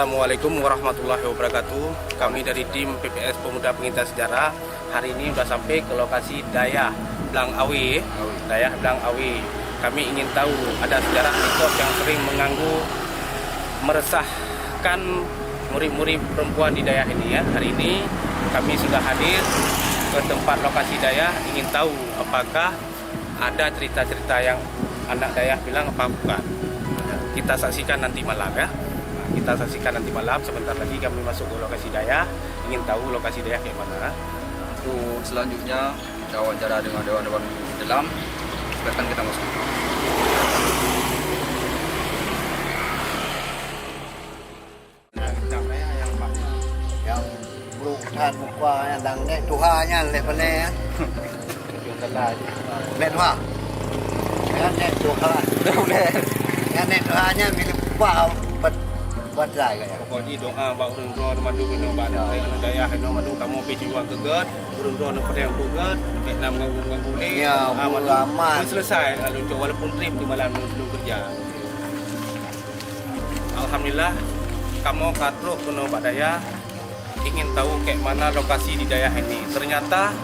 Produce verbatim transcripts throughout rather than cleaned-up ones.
Assalamualaikum warahmatullahi wabarakatuh. Kami dari tim P P S Pemuda Pengintai Sejarah hari ini sudah sampai ke lokasi Dayah Blang Awe. Dayah Blang Awe. Kami ingin tahu ada sejarah mitos yang sering mengganggu, meresahkan murid-murid perempuan di dayah ini, ya. Hari ini kami sudah hadir ke tempat lokasi dayah, ingin tahu apakah ada cerita-cerita yang anak dayah bilang apa bukan. Kita saksikan nanti malam, ya. Kita saksikan nanti malam, sebentar lagi kami masuk ke lokasi dayah, ingin tahu lokasi dayah kayak mana. Untuk selanjutnya, kita wawancara dengan dewan-dewan dalam. Silakan kita masuk. Nyang brok that muka nyan dan nèk tuha nyan lé pané. Nèk tuha. Nyan nèk tuha. Nyan nèk tuha nyan milék kupa buat, buat lai kaya. Pokok jih doa bak ureueng droe mandum inoe bak aneuk dayah inoe mandum kamoe pi jiwa keu gèt, ureueng droe neupeudong keu gèt, bèk na meuganggu-ganggu lé. Ya, doa mandum aman. Selesai lalu cok walaupun trép di malam nyoe keureuja. Alhamdulillah, kamoe ka troh keunoe bak dayah, ingin tahu kek mana lokasi di dayah ini. Ternyata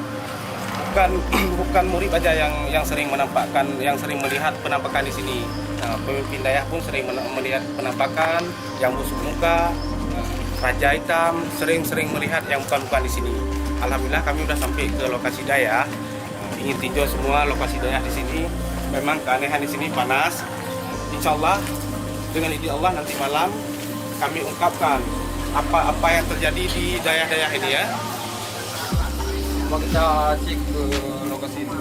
bukan bukan murid saja yang yang sering menampakkan, yang sering melihat penampakan di sini. Nah, pemimpin dayah pun sering mena- melihat penampakan yang busuk muka, raja hitam, sering-sering melihat yang bukan-bukan di sini. Alhamdulillah, kami sudah sampai ke lokasi dayah. Ingin tinjau semua lokasi dayah di sini. Memang keanehan di sini panas. Insya Allah, dengan izin Allah, nanti malam kami ungkapkan apa-apa yang terjadi di dayah-dayah ini, ya. Coba kita cek ke lokasi itu.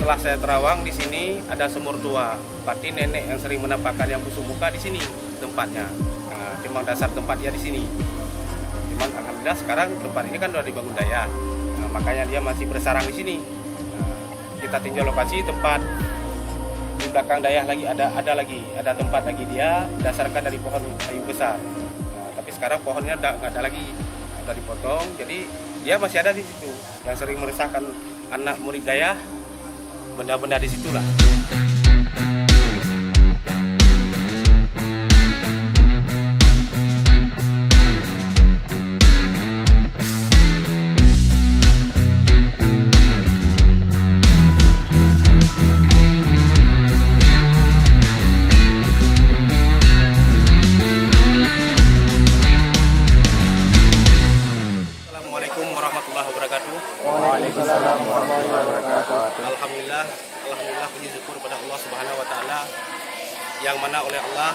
Setelah saya terawang, di sini ada sumur tua. Berarti nenek yang sering menampakkan yang busuk muka di sini tempatnya. Nah, memang dasar tempat dia di sini. Cuman alhamdulillah sekarang tempat ini kan sudah dibangun dayah. Nah, makanya dia masih bersarang di sini. Nah, kita tinjau lokasi tempat di belakang dayah lagi ada ada lagi ada tempat lagi dia dasarkan dari pohon kayu besar. Nah, tapi sekarang pohonnya udah nggak ada lagi, udah dipotong. Jadi dia masih ada di situ. Yang sering meresahkan anak murid dayah, benda-benda di situlah. Assalamualaikum warahmatullahi wabarakatuh. Waalaikumsalam warahmatullahi wabarakatuh. Alhamdulillah, alhamdulillah puji syukur pada Allah Subhanahu wa taala yang mana oleh Allah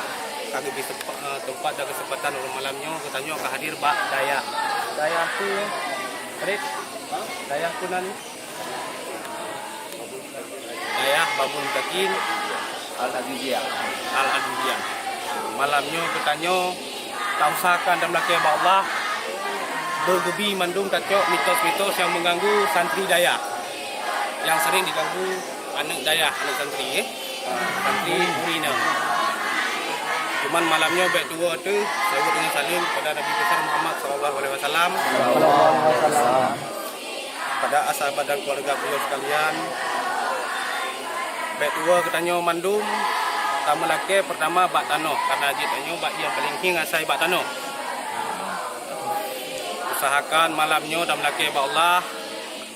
ka geubri sempa-, eh, tempat dan kesempatan ulôn malam nyoe geutanyoe ka hadir bak dayah. Dayah tu, Rit? Dayah tu nan? Dayah Babul Mutakin Al-Aziziyah. Al-Aziziyah. Malam nyoe geutanyoe tausahakan dan meulakée bak Allah beugeubi mandum tacok mitos-mitos nyang meuganggu santri dayah nyang sering diganggu aneuk dayah, aneuk santri, eh. Santri ureueng inong. Cuman malam nyoe bèk tuwoe teuh, salawat dengan salim kepada Nabi besar Muhammad sallallahu alaihi wasallam. Pada sahabat dan keluarga beliau sekalian. Bèk tuwoe geutanyoe mandum tameulakée pertama bak tanoh, karena jih tanyoe bak nyang paleng hieng asai bak tanoh. Usahakan malam nyoe tameulakée bak Allah,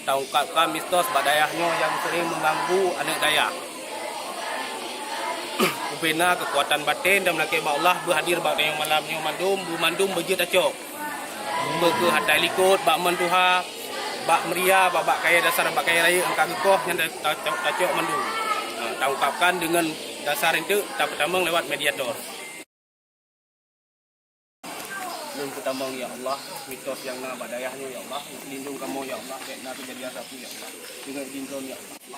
taungkapkan mistos bak dayah nyoe nyang sering meuganggu aneuk dayah. Ubena keukuatan baten tameulakée bak Allah beuhadir bak tanyoe malam nyoe mandum, beumandum beujeuet tacok. Meukeu hatai likot, bak meutuha, bak meuria, bak, bak kayèe dasar, bak kayèe rayeuk nyang ka geukoh nyan ta-, ta-, tacok mandum. Ha, taungkapkan deungon dasar eunteuk tapeutamong lewat mediator. Lôn peutamong, ya Allah, mitos nyang na bak dayah nyoe, ya Allah, lindong kamoe, ya Allah, bèk na keujadian sapeue, ya Allah, deungon idin Lôn, ya Allah.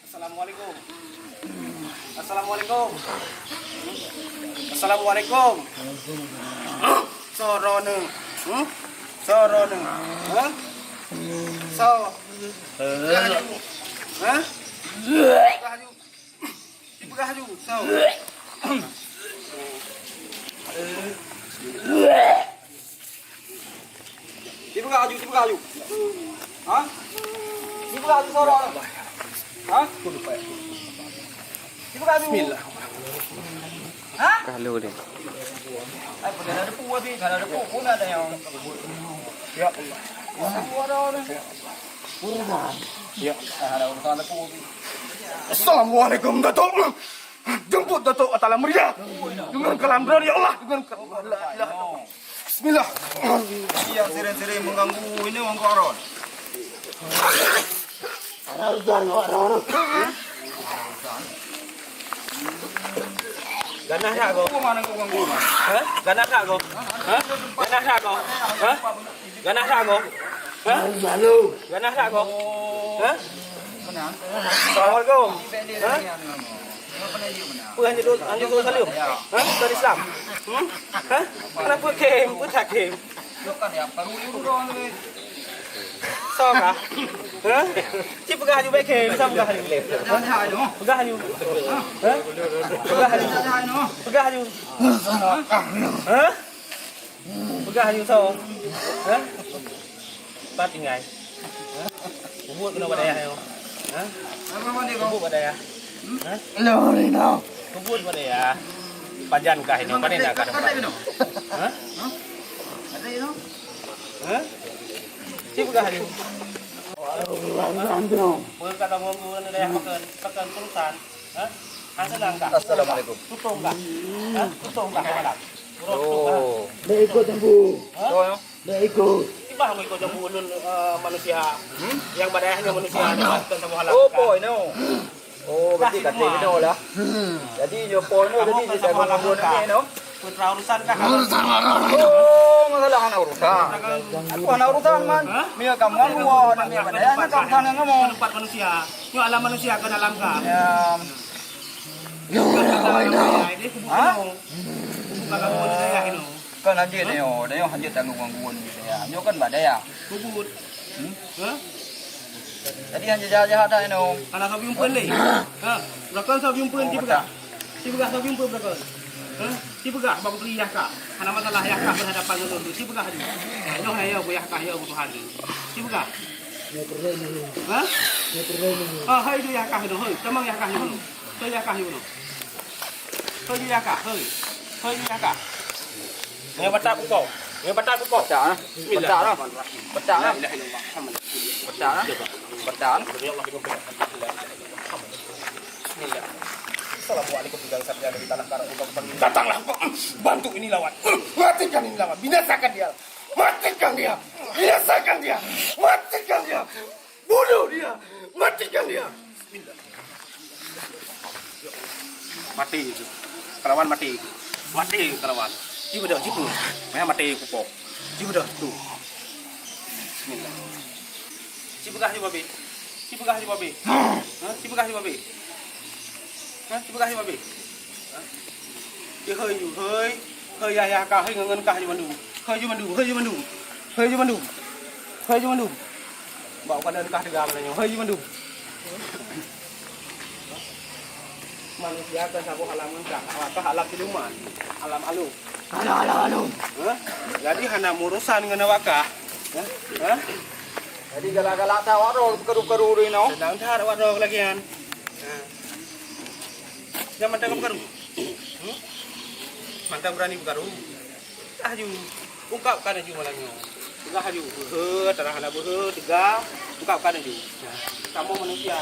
Assalamualaikum. Assalamualaikum. Assalamualaikum. Assalamualaikum. Soe droeneuh? Hmm? Soe droeneuh? Ha? Soe? Hah? Peugah laju. Peugah laju. Soe? Dipeugah aju, dipeugah aju. Ha? Dipeugah aju, sorok. Ha? Dipeugah aju. Bismillah. Ha? Kalau dia. Ai, pada ada debu tadi, kalau ada debu pun ada yang. Ya Allah. Debu ada orang. Ya. Ada urusan debu tadi. Assalamualaikum, Datuk. Jemput Datuk Taala Meriah. Dengan kalam droe, ya Allah, dengan kalam. La ilaha illallah. Bismillah. Iya, sering-sering mengganggu ini, Wan Kok Aron. Ada urusan, Wan Kok Aron. Ganah tak kau? Apa mana kau ganggu? Ha? Ganah tak kau? Ha? Ganah tak kau? Ha? Ganah tak kau? Ha? Ganah tak kau? Ha? Assalamualaikum. Ha? Peue hanjeuet, hanjeuet salam? Ha? Bukan Islam. Hmm? Ha? Kenapa kem? Peue that kem? Soe kah? Ha? Ci peugah aju bèk kem, soe peugah aju? Ha? Peugah aju. Ha? Peugah aju. Peugah aju. Ha? Peugah aju soe? Ha? Pat tinggai. Ha? Peubuet keunoe bak dayah nyoe. Ha? Peubuet bak dayah. Ha? Peubuet bak dayah. Pajan kah inoe? Pane na kah teumpat? Ha? Ha? Ci peugah aju. Peue kata ganggu dayah pakon, pakon urusan. Ha? Hana seunang kah? Assalamualaikum. Tutong kah? Ha? Tutong kah malam? Oh. Dah ikut jambu. Ha? Dah ikut. Ibah meuikot jambu ulôn, eh, manusia. Hmm? Nyang bak dayah nyoe manusia, bukan saboh alam. Oh, boy, no. Oh, berarti kata dia lah. Jadi, nyoe boy, no, jadi dia tak ganggu ni, no. Putra urusan kah? Urusan orang. Oh, masalah hana urusan. Aku hana urusan, man. Ha? Mia kamu, aku, wah, nak mia pada, ya, nak urusan dengan kamu. Tempat manusia. Nyoe alam manusia, kon alam kah? Ya. Ini kubu. Ha? Bukan kamu manusia, you know. Kan hanjeuet nyoe, nyoe hanjeuet tanggong gangguan gitu ya. Nyoe kan bak dayah. Peubuet. Hmm? Ha? Jadi hanjeuet jahat-jahat dah nyoe. Hana sabe umpeuen lé. Ha? Rakan sabe umpeuen ci peugah. Ci peugah sabe umpeuen rakan. Ha? Ci peugah bak putri yah kah. Hana masalah yah kah berhadapan ngon lôn. Ci peugah aju. Nyoe hai yah, yah kah, yah Tuhan. Ci peugah. Ha? Ha, hai tu yah kah tu, hai. Tamong yah kah tu. Hai yah kah tu. Hei, yah kah, hei. Hei, yah kah. Nyoe batak kukoh. Nyoe batak kukoh. Batak, ah. Bismillah. Batak, ah. Batak, ah. La ilaha illallah Muhammad Rasulullah. Batak, ah. Batak, ah. Demi Allah, demi Allah. Bismillah. Assalamualaikum, tiga sabda dari tanah karang. Datanglah, bantu ini lawan. Matikan ini lawan. Binasakan dia. Matikan dia. Binasakan dia. Matikan dia. Bunuh dia! Matikan dia! Mati itu. Kelawan mati itu. Mati kelawan. Ci beudôh, ci peue. Meunan mati kukoh. Ci beudôh tu. Bismillah. Ci peugah ju babe. Ci peugah ju babe. Ha? Ci peugah ju babe. Ha? Ci peugah ju babe. Ci hôi ju, hôi. Hôi yah, yah kah, hôi ngon, ngon kah ju mandum. Hôi ju mandum, hôi ju mandum. Hôi ju mandum. Hôi ju mandum. Bak ukadan kah teuga meunyoe. Hôi ju mandum. Manusia kan saboh alam ngon kah. Awak kah alam siluman. Alam along. Alam, alam along. Ha? Jadi hana meurusan ngon awak kah. Ha? Ha? Jadi galak-galak that awak droe karu-karu inoe. Seunang that awak droe lagèe nyan. Ha. Nyang mantong ka peukaru. Hmm? Mantong beurani peukaru. Peugah ju. Ungkapkan ju malam nyoe. Peugah ju. Beuhe, tarah hana beuhe, teuga. Ungkapkan ju. Kamoe manusia.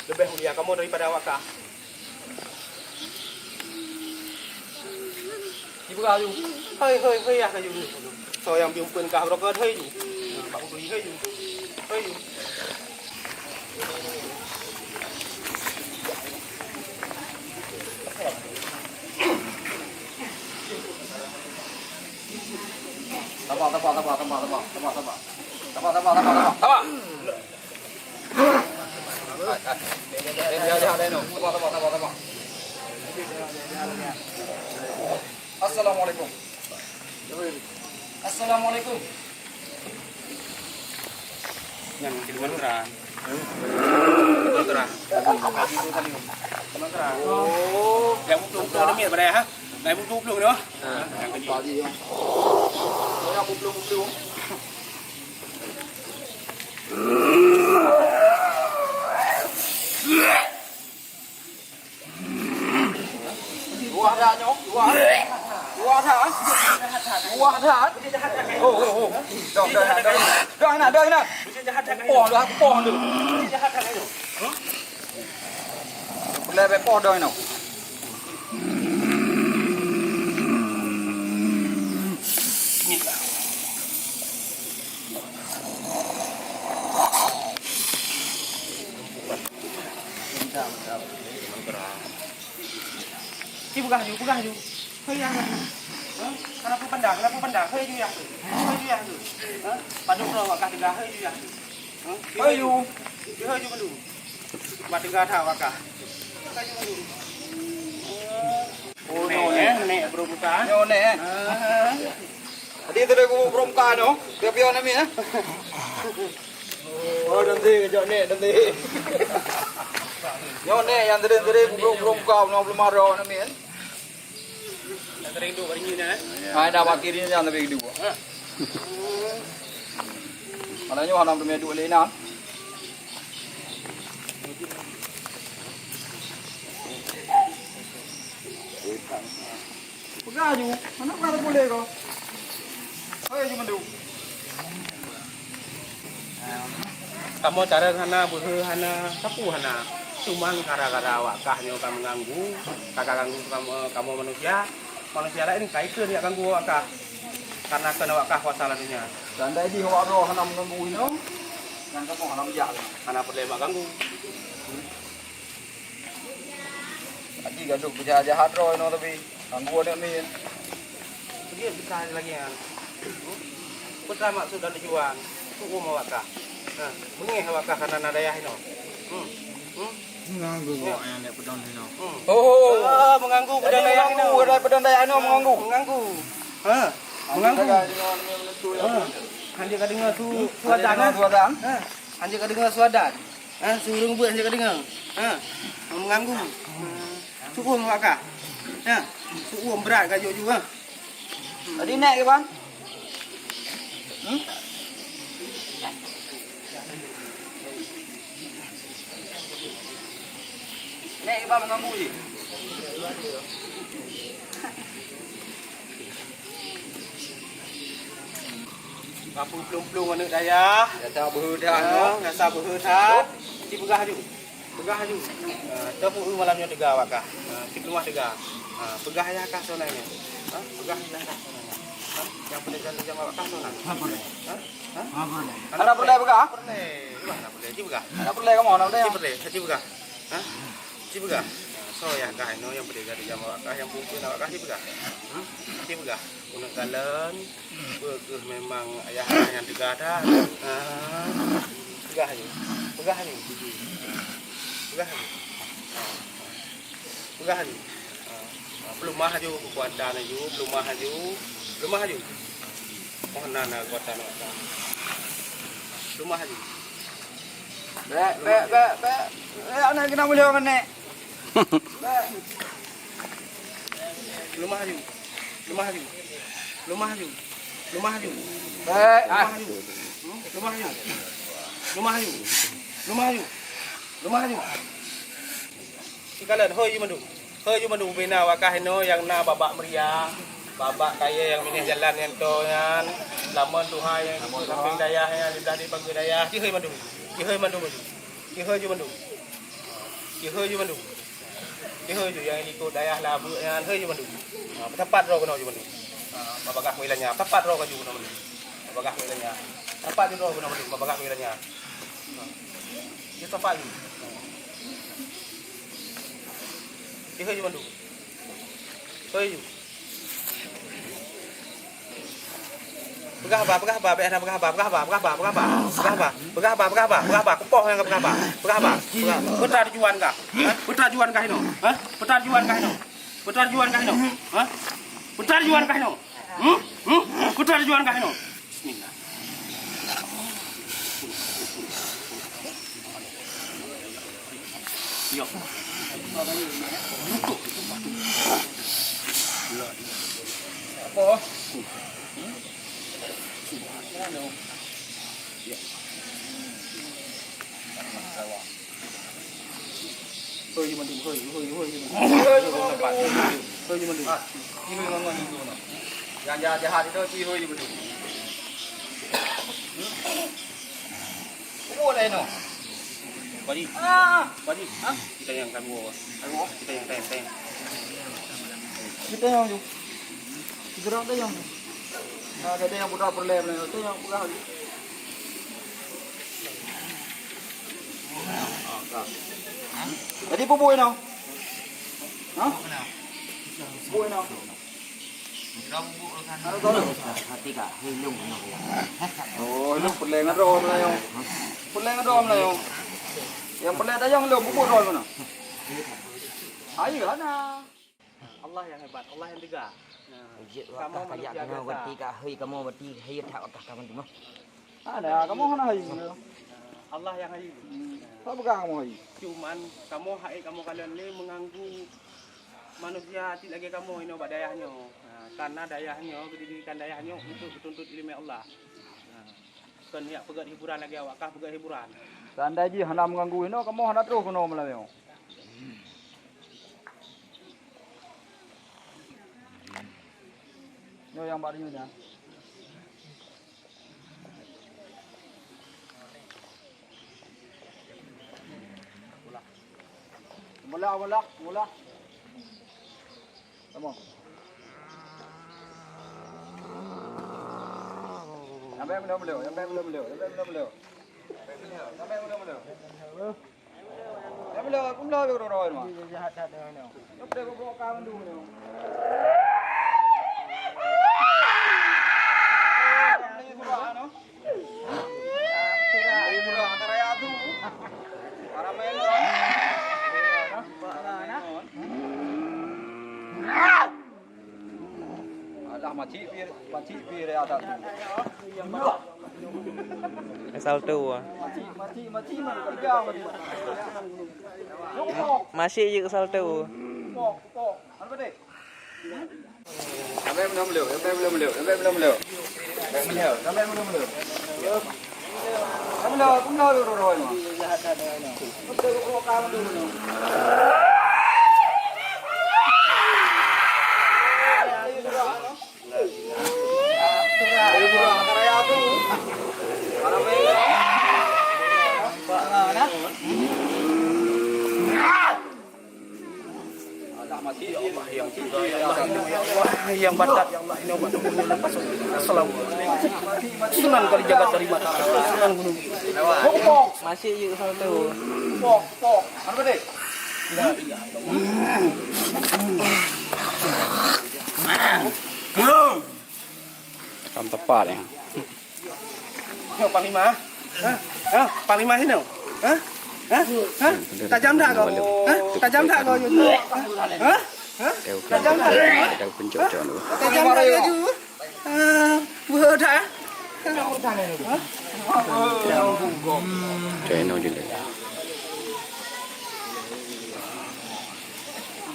Leubeh mulia kamoe daripada awak kah. Jipeugah ju, "Hei, hei, hei, yah laju." Soe nyang pimpén kah beurokot, hei ju. Bak utui, hei ju. Hei ju. Tapa, tapa, tapa, tapa, tapa. Tapa. Hai, hai. Hai, hai. Hai, hai. Tapa, tapa, tapa, tapa. Assalamualaikum. Assalamualaikum. Nyan di Mantra. Mantra. Mantra. Oh, yang belum belum ada miet pada ya. Yang belum belum dah. Yang kecil. Yang belum belum. Wah that nyoe, wah. Wah that. Wah that. Oh, oh, oh. Dah, dah, dah. Dah, dah, dah, dah. Poh dah, poh tu. Boleh be poh dah nyoe. Ci peugah ju, peugah ju. Hei, yah, yah. Ha? Kenapa pandang? Kenapa pandang? Hei, ju, yah. Hei, ju, yah. Ha? Padum droe awak kah teuga, hei, ju, yah. Ha? Hei, ju. Hei, ju, mandum. Mat teuga that awak kah. Hei, ju, mandum. Oh, nyoe, eh, nek bro buta. Nyoe, nek, eh. Ha. Tadi tadi aku bro buka nyoe. Dia pion nami, eh. Oh, nanti kejap nek, nanti. Nyoe nek yang tadi tadi bro, bro buka, nyoe belum ada nami, eh. Dah terindu baru nyoe, eh. Ah, dah makin ni jangan lebih dua. Ha. Malah nyoe hana belum dua leh nan. Peugah ju, mana peugah boleh ko? Hei, ju mandum. Kamoe carông hana, beuhe hana, sapeue hana. Cuman gara-gara awak kah nyoe ka meuganggu, ka, ka ganggu kamoe, kamoe manusia, manusia laén ka ikheun jak ganggu awak kah. Karena kheun awak kah kuasa lam donya. Dan tadi awak droe hana meuganggu inoe, dan kamoe hana meujak. Hana peureulée mak ganggu. Aji gadoh peujahat-jahat droe inoe tapi. Ganggu aneuk miet. Pergi besar lagi kan. Peue maksud dan tujuan? Untuk umum awak kah. Ha, beungéh awak kah karena na dayah inoe. Hmm. Hmm. Mengganggu awak yang nak pedon inoe. Hmm. Oh. Ah, mengganggu pedon dayah inoe. Mengganggu, pedon dayah inoe mengganggu. Mengganggu. Ha, mengganggu. Ha. Hanjeuet ka deungoe su, su adan, eh? Su adan. Ha, hanjeuet ka deungoe su adan. Ha, su ureueng beuet hanjeuet ka deungoe. Ha, mengganggu. Ha, su'uem awak kah. Ha, su'uem brat ka jok ju, ha. Tadi naik ke, Bang? Hmm? Naik ke, Bang, mengganggu je. Ka peuplueng-plueng aneuk dayah. Gata beuhe that nyoe. Gata beuhe that. Ci peugah ju. Peugah ju. Ah, teupeu malam nyoe teuga awak kah. Ah, ci keuluwa teuga. Ah, peugah yah kah soe nan nyoe. Ha? Peugah yah kah soe nan nyoe. Ha? Nyang peudeh dan lejam awak kah soe nan? Ha? Ha? Hana peureulée peugah? Peureulée. Hana peureulée. Ci peugah. Hana peureulée kamoe, hana peureulée. Ci peureulée. Ci peugah. Ha? Ci peugah. Soe yah kah inoe nyang peudeh dan lejam awak kah, nyang peuphon awak kah, ci peugah. Hmm? Ci peugah. Uneuk kalon. Peue kheueh memang ayah nyang teuga that? Ha. Peugah ju. Peugah ju. Peugah ju. Peugah ju. Ha. Peuleumah ju keukuatan ju, peuleumah ju. Peuleumah ju. Oh, na, na keukuatan awak. Peuleumah ju. Bèk, bèk, bèk, bèk. Bèk, aneuk keunan meulhö ngon nek. Bèk. Leumah ju. Leumah ju. Leumah ju. Leumah ju. Bèk, ah. Leumah ju. Hmm? Leumah ju. Leumah ju. Leumah ju. Leumah ju. Sikalon, hôi ju mandum. Hôi ju mandum bina wakah inoe nyang na babak meuria, babak kayée nyang binéh jalan nyang toe nyan, lamon tuha nyang di sampéng dayah nyan, di blah di pageue dayah, jihôi mandum. Jihôi mandum ju. Jihôi ju mandum. Jihôi ju mandum. Jihôi ju nyang likot dayah labeuk nyan, hôi ju mandum. Ha, peusapat droe keunoe ju mandum. Ha, babagah kuilanya, peusapat droe kaju keunoe mandum. Babagah kuilanya. Sapat ju droe keunoe mandum, babagah kuilanya. Ha. Jih sapat ju. Jihôi ju mandum. Hôi ju. Peugah haba, peugah haba, bèk hana peugah haba, peugah haba, peugah haba, peugah haba. Peugah haba, peugah haba, peugah haba, peugah haba, kupoh nyang ka peugah haba. Peugah haba. Peugah. Peue teuma tujuan kah? Hah? Peue teuma tujuan kah inoe? Peue teuma tujuan kah inoe? Hah? Peue teuma tujuan kah inoe? Hmm? Hmm? Peue teuma tujuan kah inoe? Bismillah. Ya. Apa? Hôi, hôi, hôi, hôi, hôi, hôi. Hôi, hôi, hôi. Hôi, hôi, hôi. Yang jahat-jahat itu, hôi, hôi, hôi. Peue lé nyoe? Pak Haji. Ah. Pak Haji. Hah? Kita yang kan gua. Ayo. Kita yang teng, teng. Kita yang tu. Kita orang tu yang. Nah, ada yang budak berlem ni. Tu yang budak. Jadi peue buet nyoe? Hah? Buet nyoe? Oh, ilong peureulèe ngon droe meunyoe. Peureulèe ngon droe meunyoe. Nyang peureulèe dayong lôn bubuk droe meunyoe. Ayo hana. Allah yang hebat, Allah yang tega. Nah, jeuet kamoe wakah tajak manusia keunoe biasa. Berarti ka hôi kamoe berarti hôi that wakah kamoe teuma. Ada, kamoe hana hôi. Allah yang hôi. Ka peugah kamoe hôi. Cuman kamoe hai kamoe kalon lé mengganggu manusia cit lagèe kamoe inoe bak dayah nyoe. Ha, karena dayah nyoe geudirikan dayah nyoe untuk geutuntut ileumèe Allah. Ha, kon jak peugöt hiburan lagèe awak kah peugöt hiburan. Seandai jih hana mengganggu inoe, kamoe hana troh keunoe malam nyoe. Nyoe nyang bak nyoe nyan. Mula, mula, mula. Kamoe. Sampai mula-mula, sampai mula-mula, sampai mula-mula. Sampai mula-mula. Alah, macik pih, macik pih raya that tu. Salto ah. Macik, macik, macik, man kerja macik. Masih je salto. Pok, pok. Mana betul? Sampai belum belum, sampai belum belum, sampai belum belum. Sampai belum belum, sampai belum belum. Sampai belum, belum, belum, belum. Alah, mati. Ya Allah, yang tinggi, ya Allah, ya Allah, yang batat, ya Allah, ini obat tubuhnya lepas. Assalamualaikum. Sunan Kalijaga dari mata. Sunan Gunung. Masih yuk satu. Pok, pok. Mana tadi? Belum. Tam tepat ya. Nyoe Panglima. Hah? Hah? Panglima sinoe. Hah? Hah? Hah? Tajam that kau? Hah? Tajam that kau? Hah? Hah? Tajam that? Tajam that laju? Ah, bodoh. Hah? Cek inoe je lé.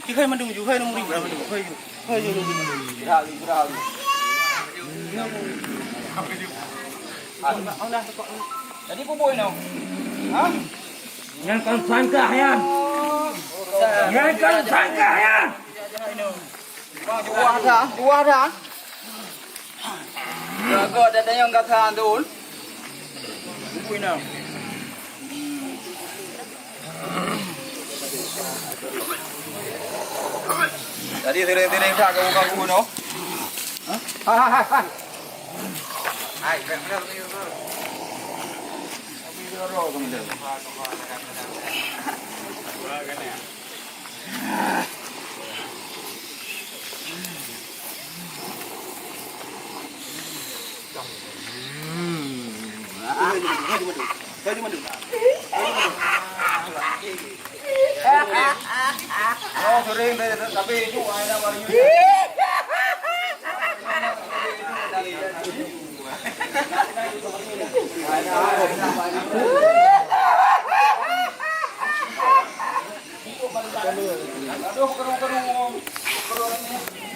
Jihai mandum, jihai lam rimba mandum. Hai, hai, hai, hai. Jadi bubui nyoe. Ha? Nyang kon sangkah nyan. Nyang kon sangkah nyan. Dua dah, dua dah. Jaga dada nyang gata dul. Bubui nyoe. Jadi sering-sering tak kamu ganggu no. Hai, hai, hai, hai. Hai, benar, benar, benar. Oh, sering deh, tapi itu ada baru.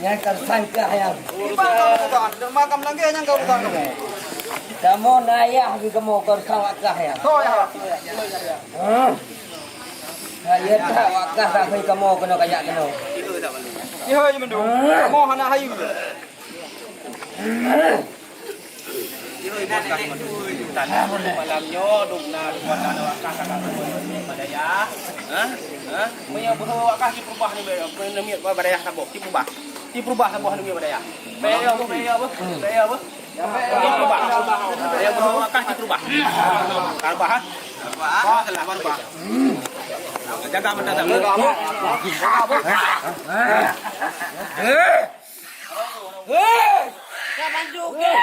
Nyan ka sangka ayam. Iban kamu bukan, makam lagi nyang kau bukan kamu. Kamu nayah di kamu kau kawak kah ya. Oh ya. Hah? Nah, iya tak wakah kah kamu kena kayak kena. Iya, iya, mendung. Kamu hana hayu. Malam nyoe dum na dum na wakah ka ka padaya. Hah? Hah? Meunyoe beuhe wakah di peurubah ni, namiet padaya saboh, di peurubah. Di peurubah saboh namiet padaya. Padaya apa? Padaya apa? Padaya apa? Padaya beuhe wakah di peurubah. Karbah, ha? Karbah, ha? Salah karbah. Jaga mata tak. Hei! Ka bantu ke?